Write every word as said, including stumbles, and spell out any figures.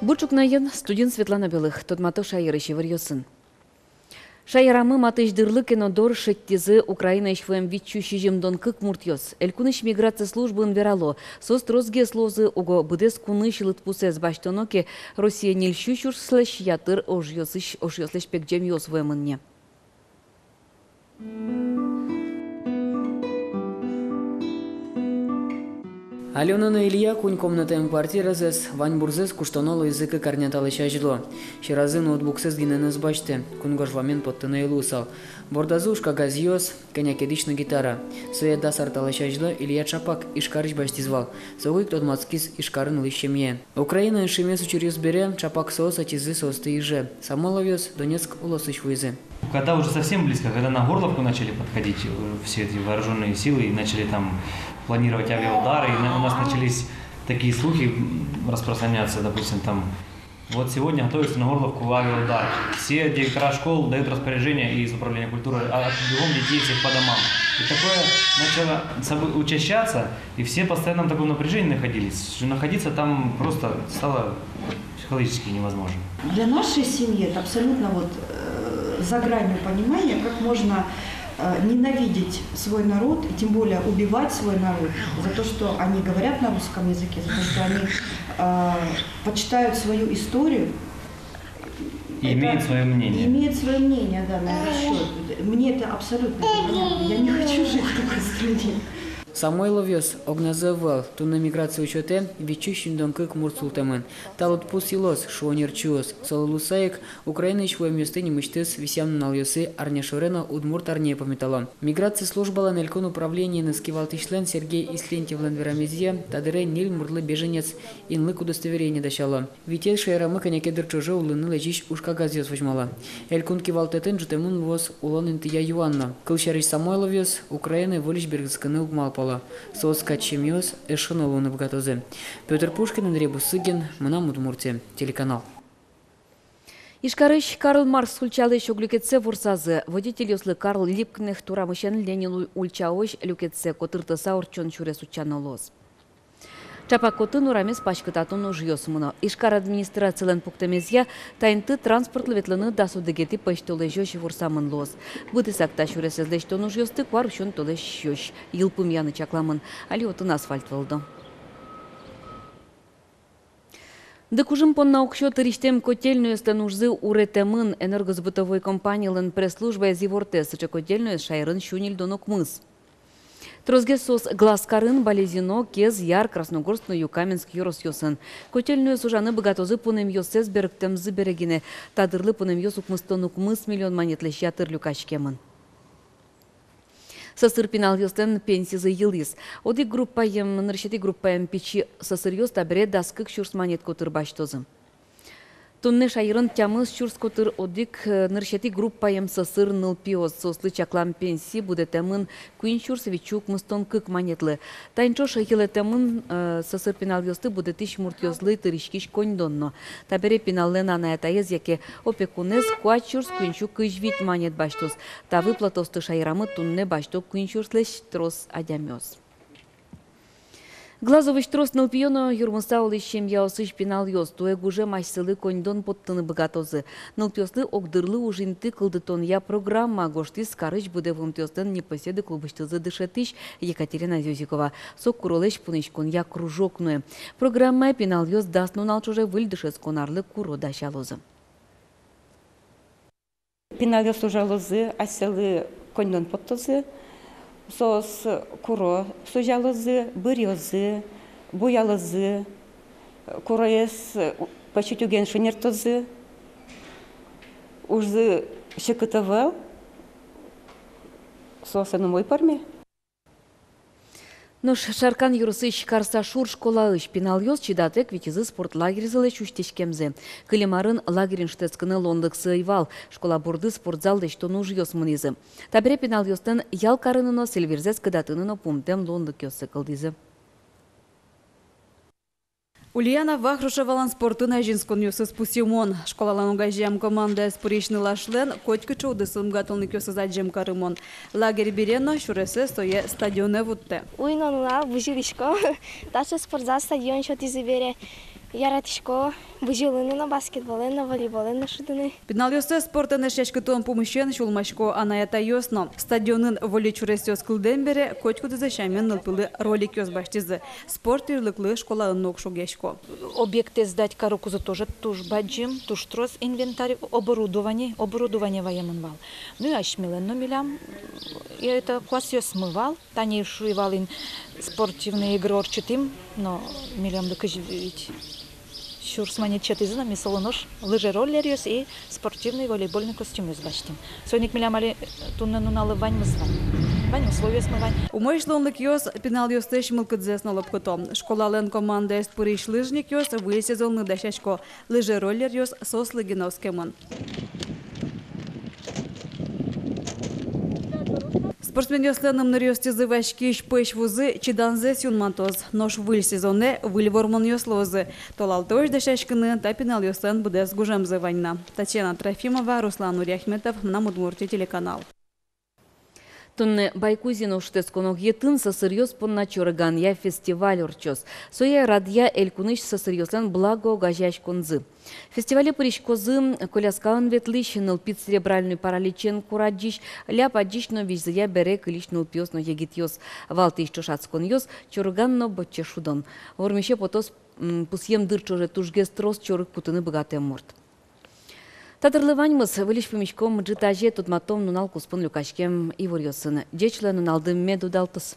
Бур ӵукнаен, студиын Светлана Белых. Тодмато шаерысь иворъёсын. Шаерамы матысь дырлы ке но дор шедьтӥзы Украинаысь вуэм вить сю сизьымдон кык муртъёс. Элькунысь миграция службаын верало, соос тросгес луозы, уго быдэс кунысь лыдпусэз басьтоно ке, Россие ньыль сю сюрслэсь ятыр ожъёсысь, ожъёслэсь пегӟемъёс вуэмын ни. Алёна но Илья куинь комнатаем квартиразэс, ваньбурзэс куштоно луизы кык арня талэсь азьло. Сьӧразы ноутбуксэс гинэ но ӧз басьты, кунгож вамен поттыны ӧй луысал. Бордазы ужкагазъёс, кӧня ке дӥсь но гитара. Сое дас ар талэсь азьло Илья ӵапак Ижкарысь басьтӥз вал. Соку ик тодматскиз Ижкарын улӥсь семьяен. Украинаын шимес учыръёс бере ӵапак соос ӧтизы соосты Иже. Самойловъёс Донецк улосысь вуизы. Когда уже совсем близко, когда на Горловку начали подходить, э, все эти вооружённые силы и начали там планировать авиаудары, и на-, у нас начались такие слухи, м, распространяться, допустим, там, вот сегодня готовится на Горловку авиаудар. Все директора школ дают распоряжение из управления культуры, а, бегом детей всех по домам. И такое начало собы-, учащаться, и все постоянно в таком напряжении находились, что находиться там просто стало психологически невозможно. Для нашей семьи это абсолютно вот, э, за гранью понимания, как можно, э, ненавидеть свой народ и тем более убивать свой народ за то, что они говорят на русском языке, за то, что они, э, почитают свою историю. И имеют своё мнение. И имеют своё мнение, да, на этот счёт. Мне это абсолютно непонятно. Я не хочу жить в такой стране. Самойловъёс огназы ӧвӧл. Туннэ миграция учётэ вить сю сизьымдон кык мурт султэмын. Та лыдпус йылоз, шуо ӧнерчиос. Солы луыса ик, Украинаысь вуэмъёсты нимысьтыз висъям нуналъёсы, арня шоре но Удмурт арняе пумитало. Миграция службалэн элькун управлениеныз кивалтӥсьлэн Сергей Ислентьевлэн верамезъя, та дыре ньыль муртлы беженец инлык удостоверение дасяло. Витез шаерамы кӧня ке дыр ӵоже улыны лэзись ужкагазъёс возьмало. Элькун кивалтэтын ӝутэмын луоз улон интыя юан но. Кылсярысь, Самойловъёс Украинае выльысь бергыскыны уг малпало. Соос кадь семьяос эшшо но луыны быгатозы. Пётр Пушкин, Андрей Бусыгин, «Мынам Удмуртие» телеканал. Ижкарысь Карл Маркс ульчалэсь ог люкетсэ ворсазы. Водительёслы Карл Либкнехт урамысен Ленин уль-, ульчаозь люкетсэ котыртыса ортчон сюрес утчано луоз. Ӵапак отын урамез паськытатон ужъёс мыно. Ижкар администрацилэн пуктэмезъя, та инты транспортлы ветлыны дас одӥгетӥ пӧсьтолэзёзь ворсамын луоз. Быдэсак та сюресэз лэсьтон ужъёсты куарусён толэзёзь йылпумъяны чакламын. Али отын асфальт вӧлдо. Ды кужым понна уксё тырисьтэм котельнойёслэн ужзы уретэмын. Энергосбытовой компаниялэн пресс-службаез ивортэ: сыӵе котельнойёс шаерын сю ньыльдон укмыс. Тросгес соос Глазкарын, Балезино, Кез, Яр, Красногорск но Юкаменск ёросъёсын. Котельнойёс ужаны быгатозы пунэмъёссэс берыктэмзы бере гинэ. Та дырлы пунэмъёс укмыстон укмыс миллион манетлэсь ятыр люкаськемын. Сӧсыр пиналъёслэн пенсизы йылӥз. Одӥг группаем, нырысетӥ группаем пичи сӧсыръёс табере дас кык сюрс манет котыр басьтозы. Туннэ шаерын тямыс сюрс котыр одӥг, э, нырысетӥ группаем сӧсыр нылпиос. Соослы чаклам пенси будэтэмын куинь сюрс вить сю укмыстон кык манетлы. Таин ӵош йылэтэмын, э, сӧсыр пиналъёсты будэтӥсь муртъёслы тыриськись коньдон но. Табере пиналлэн анай-атаез яке опекунэз куать сюрс куинь сю кызь вить манет басьтоз. Та выплатаосты шаерамы туннэ басьто куинь сюрслэсь трос адямиос. Глазовысь трос нылпиё но юрмыса улӥсь семьяосысь пиналъёс туэ гужем асьсэлы коньдон поттыны быгатозы. Нылпиослы огдырлы ужинты кылдытонъя программа гожтӥз карысь быдэ вуымтэослэн «Непоседы» клубысьтызы дышетӥсь Екатерина Зюзикова. Со куролэсь пуныськонъя кружок нуэ. Программае пиналъёс дас нунал ӵоже выль дышетскон арлы куро дасялозы. Пиналъёс ужалозы, асьсэлы коньдон поттозы, соос куро сузялозы, быръёзы, буялозы, куроез пӧсьытӥ уген шонертозы, ужзы секыт ӧвӧл, соослэн умой пӧрме. Нош Шаркан ёросысь Карсашур школаысь пиналъёс чидатэк витизы спорт лагерьзылэсь усьтӥськемзэ. Кылем арын лагерьын шутэтскыны луонлыксы ӧй вал, школа борды спортзал лэсьтон ужъёс мынӥзы. Табере пиналъёслэн ял карыны но, сильвирзэс кыдатыны но пумтэм луонлыкъёссы кылдӥзы. Ульяна Вахрушевалэн спортын азинсконъёсыз пусйымон. Школалэн огазеям командаез пырись нылашлэн котькыӵе удысын быгатонлыкъёсыз адӟем карымон. Лагерь бере но сюресэз сое стадионэ вуттэ. Уй но нунал бызьылӥсько. Таӵе спортзал, стадион сётӥзы бере. Яратӥсько бызьылыны но, баскетболэн но, волейболэн но шудыны. Пиналъёссэ спортэн эшъяськытон пумысен сюлмасько анай-атайёс но. Стадионын вольыт сюресъёс кылдэм бере, котькудӥзлы сямен, нылпилы роликъёс басьтӥзы. Спорт тӥрлыклы школаын но уг шугъясько. Объектэз сдать карыкузы тоже туж бадӟым, туж трос инвентарь, оборудование, оборудование ваемын вал. Ну и асьмелэн но милям, и это, куасъёсмы вал. Тани шуи вал ини, спортивные игры ортчытӥм, но милемлы кызь вить сюрс манет сётӥзы но, ми солы нош лыжероллеръёс и спортивный волейбольный костюмъёс басьтӥм. Соин ик милям али туннэ нуналлы ваньмыз вань. Вань условиосмы вань. Умой луонлыкъёс пиналъёслэсь мылкыдзэс но лӧпкыто. Школалэн командаез пырись лыжникъёс выль сезонлы дасясько. Лыжероллеръёс соослы гинэ оскемын. Спортсменъёслэн ымныръёстӥзы васькись пӧсь вузы чиданзэс юнматоз. Нош выль сезонэ выль вормонъёс луозы. Толалтэ озьы дасяськыны та пиналъёслэн быдэс гужемзы вань на. Татьяна Трофимова, Руслан Нуриахметов, «Мынам Удмуртие» телеканал. Туннэ Байкузиын шутэтскон огъетын сӧсыръёс понна чорыганъя фестиваль ортчоз. Сое радъя элькунысь сӧсыръёслэн «Благо» огазеяськонзы. Фестивале пыриськозы коляскаын ветлӥсь, нылпи церебральной параличен курадӟись, ляб адӟись но визьзыя бере кылись нылпиос но егитъёс. Валтӥсь ӵошатсконъёс — чорыган но бочче шудон. Вормисе потоз, м, пусъем дыр ӵоже тужгес трос чорыг кутыны быгатэм мурт. Та дырлы ваньмыз. Выльысь пумиськом ӝытазе, тодматом нунал куспын люкаськем иворъёсын. Ӟеч луэ нуналды, мед удалтоз.